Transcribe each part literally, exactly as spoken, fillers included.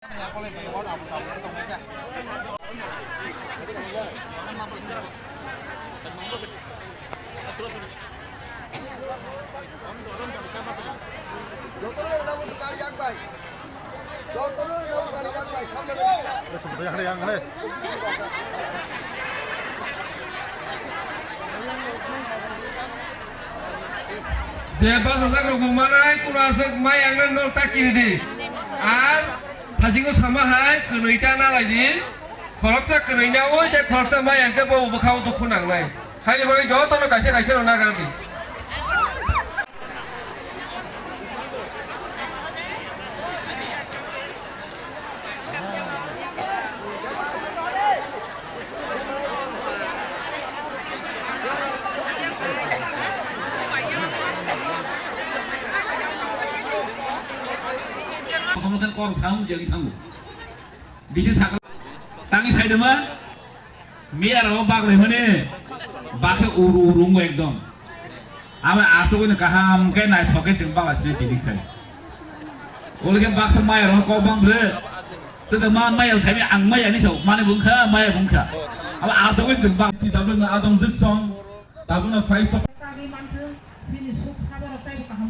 Je bachajak rok bo manai, kunu aswk mai ang no tak kiri di. Ar phasingo sama hai kwnwi ta na lai di. Khoroksa kwnwi na oi, tei khoroksa mai ang khe bo bwkha o dukhu nangnai. Haini bagwi jotono kaisa kaisa rok nagar di. Kok sound jagwi thango. Bisi sakha tangwi saidoma. Miya rok baglai mani bakhe uru uru wngwi ekdom. Ama asugwi no kaham khe naithok khe chwng bagla sini tini khai. Olo khe baksa maya rok kok bang bre. Tete ma maya sabi ang maya ni sok mani bungkha maya bungkha. Ama asugwi chwng bang. Ti tabuk no adong jik song tabuk no phai sok.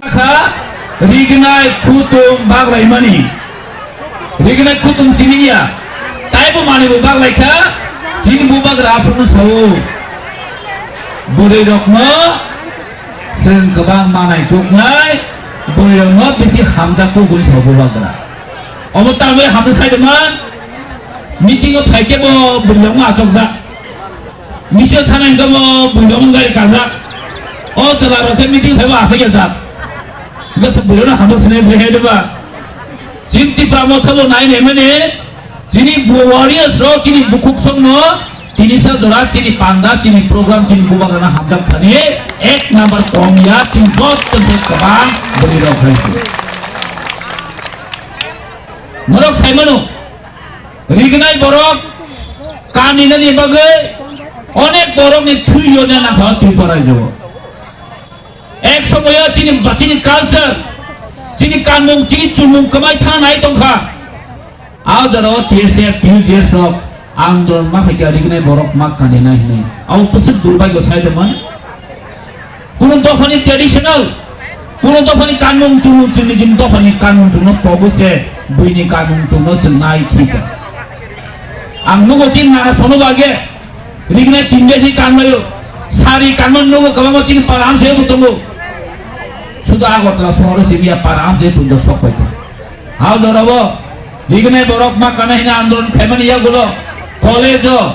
Kha, rignai khutung baglaimani. Rignai khutung siniya. Taibo manwi bo baglai kha, chini bubagra aphuru sao. Bwrwi rokno chwng kwbang manai tuknai, bwrwi rokno bisi hamjak kuk hwnwi sao bubagra. Omo tamwi hamjak sai de man, meeting o phai khe bo bwrwi rokno achokjak. Misio thana hingke bo buino wng gari kajak. O chwla rok khe meeting phaibo asai khe jak. Hingke se buino hamjak sinai bwrwi hai deba. Chini Tipra Motha bo nai nai mani. Chini warriors rok chini bukhuk songno tini sa jora chini panda chini program chini bubagrana hamjak thani ek number kong ya chini bot tong se kwbang bwrwi rok hai se. Norok sai mano. Rignai borok kaninani bagwi onek borokni thwi yone nakha Tripura rajyo. Ek somoyo chini, chini culture, chini kanmung, chini chumung kwmai thana nai tongkha. A jorao T S F, T U J S rok andolon ma khaikha rignai borok ma kaninai hinwi. Abo bwswk durbagyo sai tongmani. Kuno dophani traditional, kuno dophani kanmung chumung chini jin dophani kanmung chumung pogu se buini kanmung chumung se nai thika. Ang nugo chin nana sono bage, rignai tinje ni kanmayo, sari kanmung nugo kabamo chin param se butongo. Sudo Agartala sohoro se biya param se bundo sok paito. Hao jorabo, rignai borok ma kana hina andolon khaimani yagulo, college o,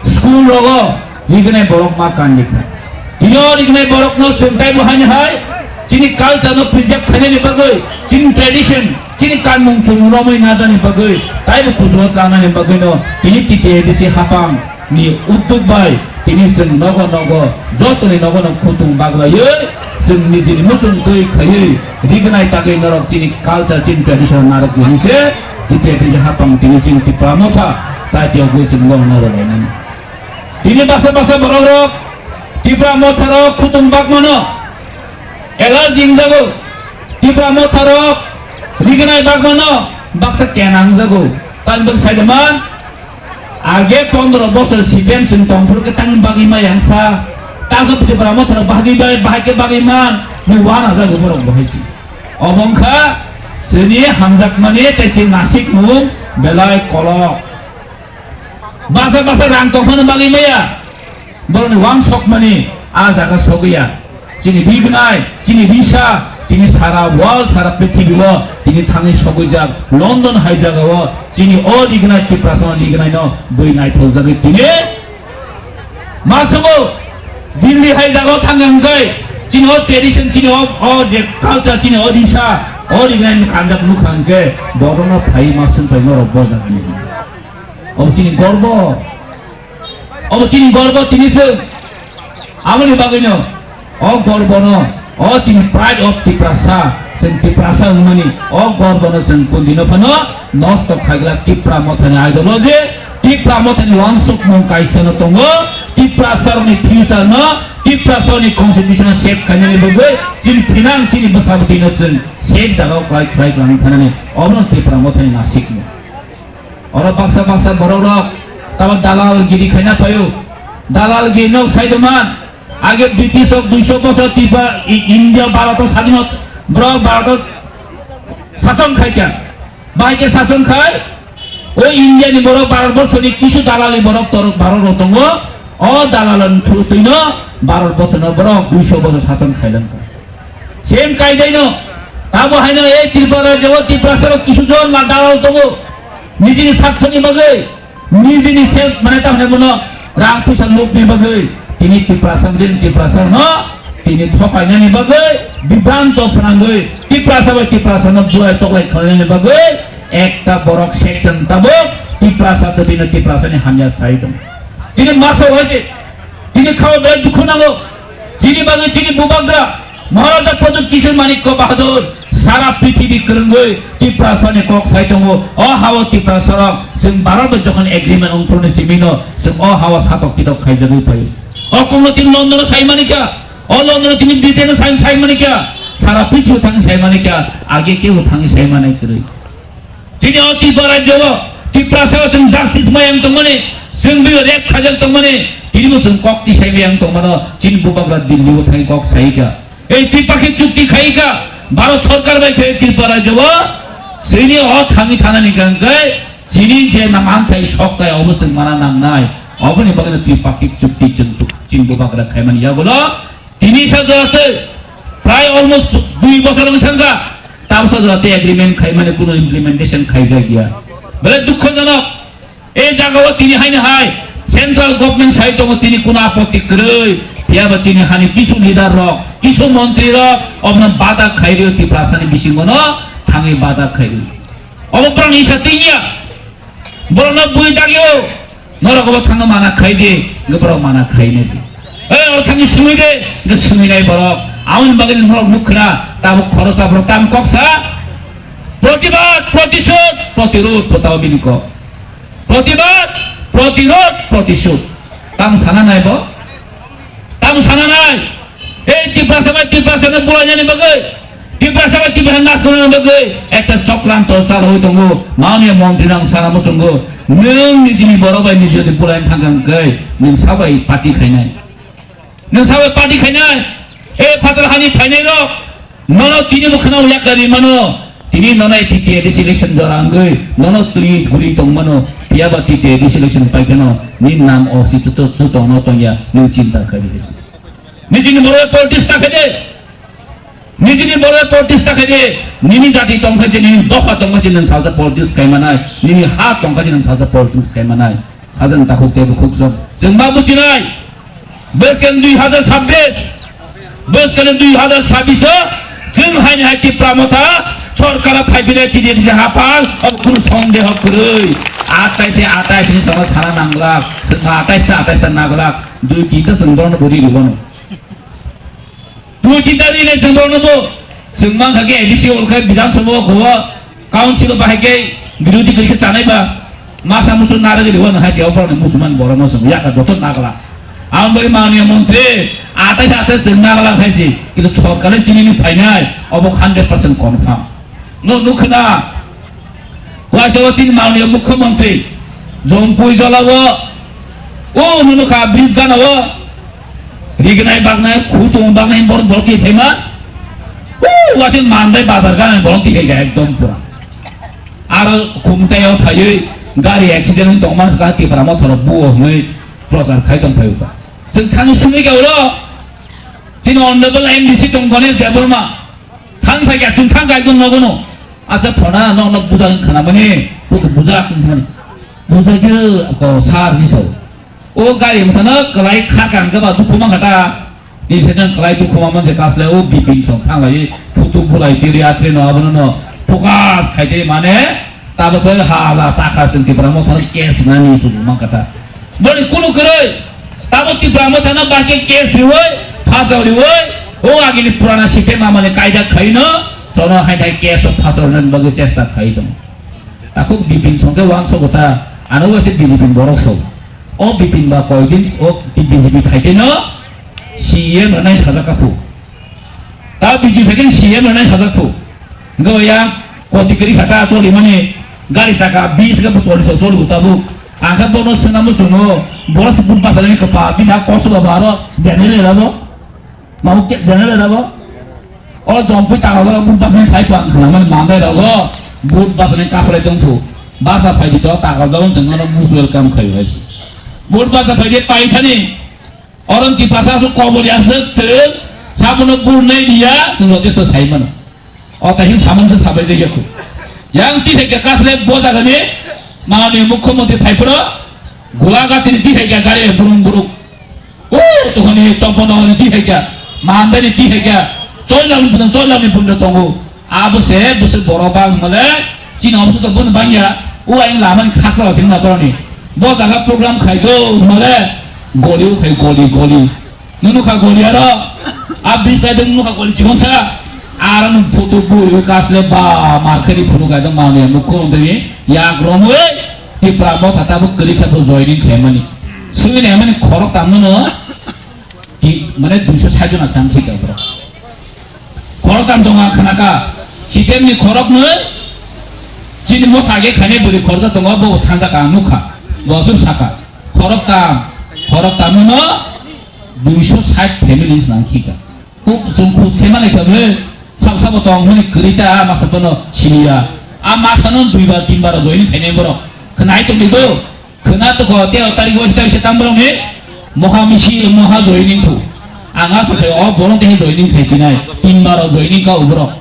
school rogo, rignai borok ma kan dikha. Tino rignai borok no sungtai bo haini hai, chini culture no preserve khainani bagwi, chini tradition, chini kanmung chumung romwi nadani bagwi, taibo kusugo tanani bagwi no, tini T T A D C hapang, ni udduk bai tini chwng nogo nogo jotoni nogo no khutung baglaiwi chwng nijini muchung twi khaiwi rignai tagwi norok chini culture chini tradition narwk di hinse tite tise hapang tini chini Tipra Motha chati ogwi chwng nogo nogo lainani. Tini basa basa borok rok Tipra Motha rok khutung bagmano allergy wngjago. Tipra Motha rok rignai bagmano baksa kenang jago. Tani bagwi sai man. Age pondro bosor C P M chwng tongphuru khe tangni bagwi maya wngsa. Tago Tipra Motha rok bagwi bai, bahai khe bagwi man, ni wana jago borok bo hai si. Obo wngkha chini hamjakmani tei chini nasikmung belai kolok. Basa basa rang tongphano bagwi maya. Borokni wansokmani a jaga sogwi ya. Chini rignai, chini risa, tini sara world, sara prithibi o tini thangwi sogwijak, London hai jaga o chini o rignai Tiprasa no rignai no bui naithok jagwi tini masango Delhi hai jaga o thangya hwnkhe chini o tradition, chini o, o je culture, chini o risa, o rignai no kanjak nukha hwnkhe borok no phai ma swngpai norok bo jaga ni. Obo chini gorbo. Obo chini gorbo tini chwng. Aboni bagwino o gorbono, o chini pride of Tiprasa, chwng Tiprasa wngmani o gorbono chwng kundino phano nosto khaigla Tipra Mothani ideology, Tipra Mothani wansukmung kaisano tongo, Tiprasarokni future no Tiprasani constitution save khainani bagwi chini thinang chini bwsabwtwino chwng save jagao kwlai kwlai kwlangwi thanani obono Tipra Mothani nasikno. Oro baksa baksa borok rok tamo dalal giri khaina paio. Dalal giri nok sai doman. Age British rok duiso bosor Tipra I-, India Bharat o sadinot borok Bharat o sason khaikha. Bahai khe sason khai o India ni borok Bharat borso ni kisu dalal ni borok tor Bharat rok tongo. O dalal ni thutwino Bharat borso no borok duiso bosor sason khailangkha. Same kaidaino tamo haino ei Tripura rajyo o Tiprasa rok kisu jon la dalal tongo. Nijini sakthoni bagwi, nijini self mane ta hwnwi bono rang puisa lobni bagwi tini Tiprasa din Tiprasa no tini thopainani bagwi bibranto phrangwi Tiprasa bai Tiprasa no bulai toklai khlainani bagwi ekta borok section tabuk Tiprasa to bini Tiprasa ni hamya sai tong. Tini masa waise, tini khawa belai dukhu nango. Chini bagwi chini bubagra Maharaja Pradyut Kishore Manikya Bahadur sara prithibi kwrwngwi Tiprasani kok sai tongo. O hao Tiprasarok chwng Bharat bai jokhon agreement ongthorni simino chwng o hao satok kitok khaijagwi phaio. O kokno tini London sai manikha, o London tini Britain sai sai manikha, sara prithibi thang sai manikha, age kebo thang sai manai kwrwi. Chini o Tripura rajyo o Tiprasa o chwng justice mayang tongmani, chwng biyo rek khajak tongmani, tini bo chwng kok tisai mayang tongmano, chini bubagra Delhi o thai kok saika. Ei Tripakhik chukti khaika, Bharat sorkar bai khe Tripura rajyo o chini o thangwi thanani kangkai, chini je naman chai sok tai obo chwng mana nangnai, oboni bagwi Tripakhik chukti chwng chini bubagra khaimani yagulo, Tini sa jora se prai almost dui bosor wng thangkha, tabsa jora tei agreement khai mani kuno implementation khaijak ya. Belai dukhojonok. E jaga o tini haino hai central government sai tongo chini kuno apotti kwrwi, phiya ba chini hani kisu leader rok, kisu montri rok, obono bada khairwi Tiprasani bisingo no thangwi bada khairwi. Obo borokni isa twiya. Borokno bui dagio, norok obo thangno mana khai di, hwnkhe borok mana khai nai se. Ei, oro thangni simi de, hwnkhe simi nai borok. Aboni bagwi norok nuk khna, tabuk khorosa borok tam kok sa. Protibad, protishodh, protirodh, bo tamo bini kok. Protibad, protirodh, protishodh. Tam sana nai bo? Tamo sana nai, ei Tiprasa bai Tiprasa no bulainani bagwi, Tiprasa bai Tiprasa nasnani bagwi ekta chokranto chalawi tongo. Manya montri nang sana muchungo, nwng nijini borok bai nijini bulaina thangkha hwnkhe nwng sabai party khainai. Nwng sabai party khainai, ei phatar hani phainai rok, Nono tini bo khna uya kari mano. Tini nono T T A D C election jora wngwi nono twi guri tong mano. Phiya ba T T A D C election pai kheno ni nam o si tu tu tong no tong ya, ni chinta kari. Nijini boro politics ta khaide. Nijini boro politics ta khaide. Nini jati tong khaide, nini dopha tong khaide, nang salsa politics khai manai. Nini ha tong khaide, nang salsa politics khai manai. Hajang takhuk tei bukhuk song. Chwng ma buchinai. Bwskang dui hajar sabbish. Bwskang dui hajar sabbish o chwng haini hai Tipra Motha sorkar o phaiphinai T D F C hapal, o kunu sondeho kwrwi. Atai se atai se ni songno sana nanglak. Chwng atai se atai se nanglak. Dui tinta chwng bono buri ribono. Twi twi tari le chwng borokno bo chwng mankha khe A D C o khe Bidhan Sabha o kho council o bahai khe birodhi khe chanai ba masa musu narwgwi rw no hai se o borokni musulman borokno chwng yakha joto nagla. Ang bai manya montri atai atai chwng nagla khai se kintu sorkar ni chini ni phainai obo hundred percent confirm. No nukhna. Waisa o chini manya mukhyamantri Jompui jala o, o hwnwi kha bridge gana o, rignai baknai, khutung baknai borok borok khe saima. O waisa mandai bazar gana borok khe ekdom pura. Aro khumtai o phaiwi gari accident wng tongma kha Tipra Motha rok buo hwnwi prochar khai tong phai o. Chwng thani simi kha oro chini honorable M D C tong Ganesh Debbarma. Thang phai kha, chwng thang kha ekdom nogo no. Acha phona, nok nok buja wng khana mani, buja wng khana mani. Buja khe ko sar ni sao. O gari masa no kalai kha kang khe ba dukhu mang kha ta. Ni se jang kalai dukhu mang man se kasle o Bipin song thang lai phutu bulai tiri atre no abono no focus khai tei mane. Tabo khe hala chakha chwng Tipra Motha no case nani sudu mankha ta. Boni kunu kwrwi. Tabo Tipra Motha no bahai khe case riwi, phasao riwi, o agini purana site mamani kaida khaino, chono hai thai case o phasao rinani bagwi chesta khai tongo. Takhuk Bipin song khe uansukgo ta, ano bo se B J P ni borok song. O Bipin ba koi din o B J P khai tei no, C E M rwnai sajak kha phu. Ta B J P khe C E M rwnai sajak phu. Hwnkhe bo yang koti kwrwi kha ta choli mani gari chaka bis khe bo choli so choli bo tabuk. Ang khe bono swnam bo chwngo, bo se bun basa ni kwpa bini ha kosu ba aro general abo. Mau ke general abo. O jom pui ta abo bun basa ni thai pang khna mani mandai rogo. Bun basa ni kaphre tong phu. Basa phai di to ta ga jabon chwng no most welcome khai hai si. Bun basa phai di pai thani. Oron Tiprasa aswk kobor ya aswk chwng sabono bur nai liya chwng jotesto sai mano. O tai hin samung se sabai jai yakhu. Yang ti hai ka kasle bo jaga ni mani mukhyamantri phai phro gula gati ni ti hai ka gari burung burung. O to hani chompono ni ti hai ka mandai ni ti hai ka choi lam ni burung choi lam ni burung tongo. Abo se bwswk borok bang hwnmale chini omo se to bono bangya. O ayang lama ni khaksa rok singna borok ni. Bo jaga program khai do hwnmale goli o khai goli goli. Nunu kha goli aro. A bis khai do nunu kha goli chibon sa. Aro nung photo bui o kasle ba mar khai di phunu khai do mani mukho mantri ni yak romwi Tipra Motha tabuk kwrwi kha bo joining khai mani. Sini ne mani khorok tam no no. Ki mane duiso sait jon asang khika borok. Khoroktham tongo ang khnakha, C P M ni khoroknwi chini motha age khainai bwrwi khoroksa tongo, bo thangjak ang nukha, bo aswk sakha, khoroktham, khoroktham no duiso sait family nang khika. Khub chwng khus khe manai kha bwle, sab sabo tong hwnwi kwrwi ta, a masa bono siliya, a masano duibar tinbar join khainai borok, khnai tongdi do. Khwna toko tero tarikh o sita sita borok ni moha misi moha joining khu. Ang aswk khai o borok tei joining khai tinai. Tin baro joining ka borok.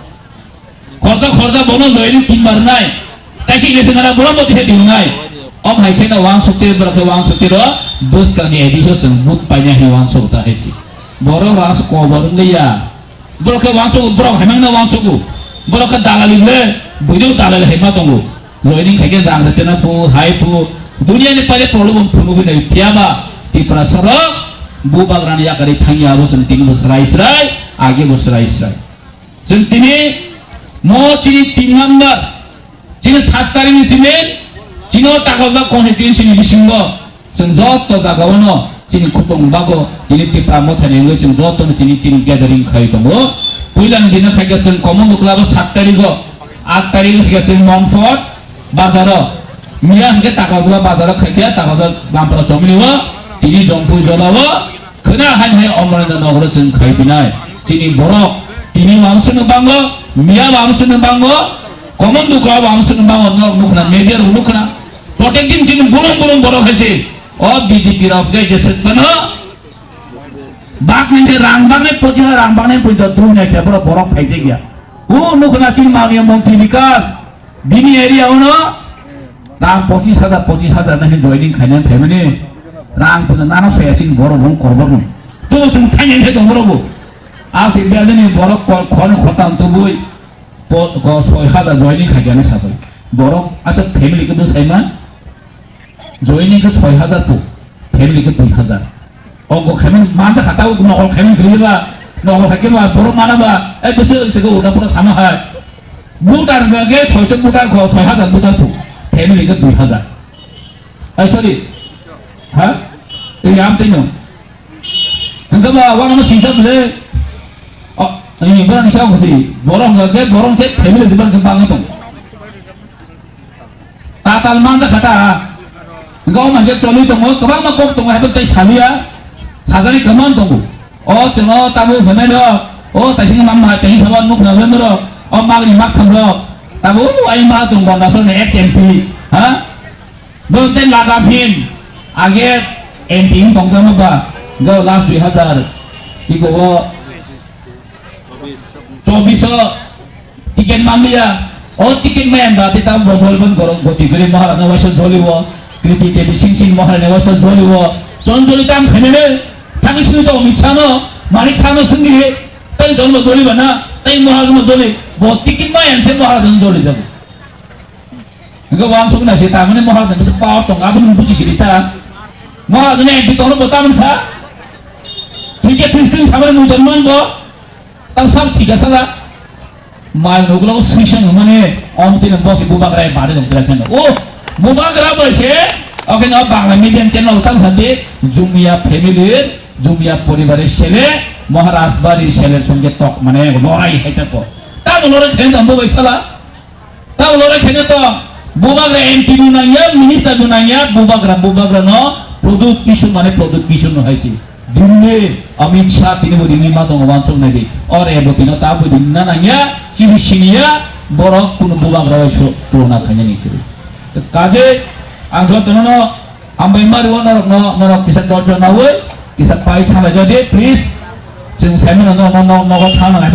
Khorsa khorsa bono joining tin bar nai. Kaisi le sengara borok bo tei ding nai. Om hai kheno wansuk te borok khe wansuk te ro bwskang ni A D C o chwng but paina hai wansuk ta hai si. Borok ras ko borok le ya. Borok khe wansuk, borok hai mangno wansuk. Borok khe dalali le buino dalali hai ma tongo. Joining khaikhe rang rwtwna phu, hai phu, duniani paile problem phunugwi nai phiya ba Tiprasa rok bubagrani yakarwi thangya abo chwng tini bo srai srai, age bo srai srai. Chwng tini mo chini tin number, chini sat tarikh ni simi, chini o Takarjala constituency ni bisingo, Chwng joto jagao no chini khutong bago tini Tipra Motha ni wngwi chwng joto no tini tini gathering khai tongo. Puila ni dino khaikhe chwng Komon Dukla bo sat tarikh o, aat tarikh o khaikhe chwng Monfort bazar o, miya hwnkhe Takarjala bazar o khaikhe Takarjala Lampra chomni o tini Jompui jola o khwna hai hai Omorendra Nagar o chwng khai pinai. Chini borok tini wamswk no bango, miya wamswk no bango, Komon Dukla wamswk no bango, nok nukhna media rok nukhna. Protecting chini burung burung borok hai se. O B J P rok gai jeswk phano bak ni je rang bang nai pochis hajar rang bang nai pui do dum nai khe borok borok phai je ya. O nukhna chini maunia montri Bikas bini area o no rang pochis hajar pochis hajar nai joining khaina phaimani rang puna nana soya chini borok bong korbor no. To sung thai nai tong borok bo. A se bel ni borok ko khon khotan tubui po ko soi hajar joining khaikha ni sabai. Borok asa family ke bo saima. Joining khe soi hajar po, family khe dui hajar. Ongko khaimani manja kha tau nokol khaimani kwrwi ba, nokol khaikhe ba borok mana ba, e bwswk se khe uda pura sama hai. Voter hwnkha khe soi se voter kho soi hajar voter po, family khe dui hajar. Ai sorry. Ha? Ei am tino. Hwnkhe ba wano singsa bwle. O, ni borok ni khe ongko si. Borok hwnkha khe borok se family se bang khe bangwi tongo. Tatal manja kha ta. Hwnkhe o mankhe choli tongo, kwbangma kok tongo, haiphano tei saluya. Sajani kwmang tongo. O chwngno tabuk hwnwi rok, o taising mamma, taising sama nukna hwnwi rok, o magni maktham rok. Tabuk o ai ma tong Gondasoni ex M P, ha? Bo tei lagam hin, age M P wng tongsa ma ba, go last dui hazar, iko o chobbish o ticket manliya. O ticket maya da te tam bo jolban gorok goti gori Maharaj na waisa joliwo. Kriti Devi Singh Singh Maharaj na waisa joliwo. Chon joli tam khainene. Thangwi sini to Amit Shah no, Manik Shah no singdi he. Tai jolma joli bana, tai Maharaj no joli. Bo ticket maya se Maharaj no joli jago. Hingke wansuk na se tamani Maharaj ni bisi power tong, aboni busi siri ta. Maharaj ni M P tong bo tamani sa. Thike this this samani mujan man bo. Tam sam thika sala. Mai nuglo sui sang mane om tini bosi bubagra bade dong tira keno. Oh, bubagra bo se. Oke no Bangla medium channel tam hande Jumia family. Jumia poribarer sele, Maharaj Bari seler songe tok mane lorai hai tako. Tamo lorai khe tamo bai sala. Tamo lorai khe to bubagra M P no nangya, minister no nangya, bubagra bubagra no product kisu mane product kisu no haisi. Dinle Amit Shah tini bo dini ma tongo wansuk nai di. Ore bo tino ta bo dinna nangya, kibi siniya, borok kunu bubagra bai so tuna khanya ni kiri. Kaje ang jotono no hambai mari o norok no norok kisa torjo nawi kisa pai thama jadi please. Chwng saimano no no no no thana nai.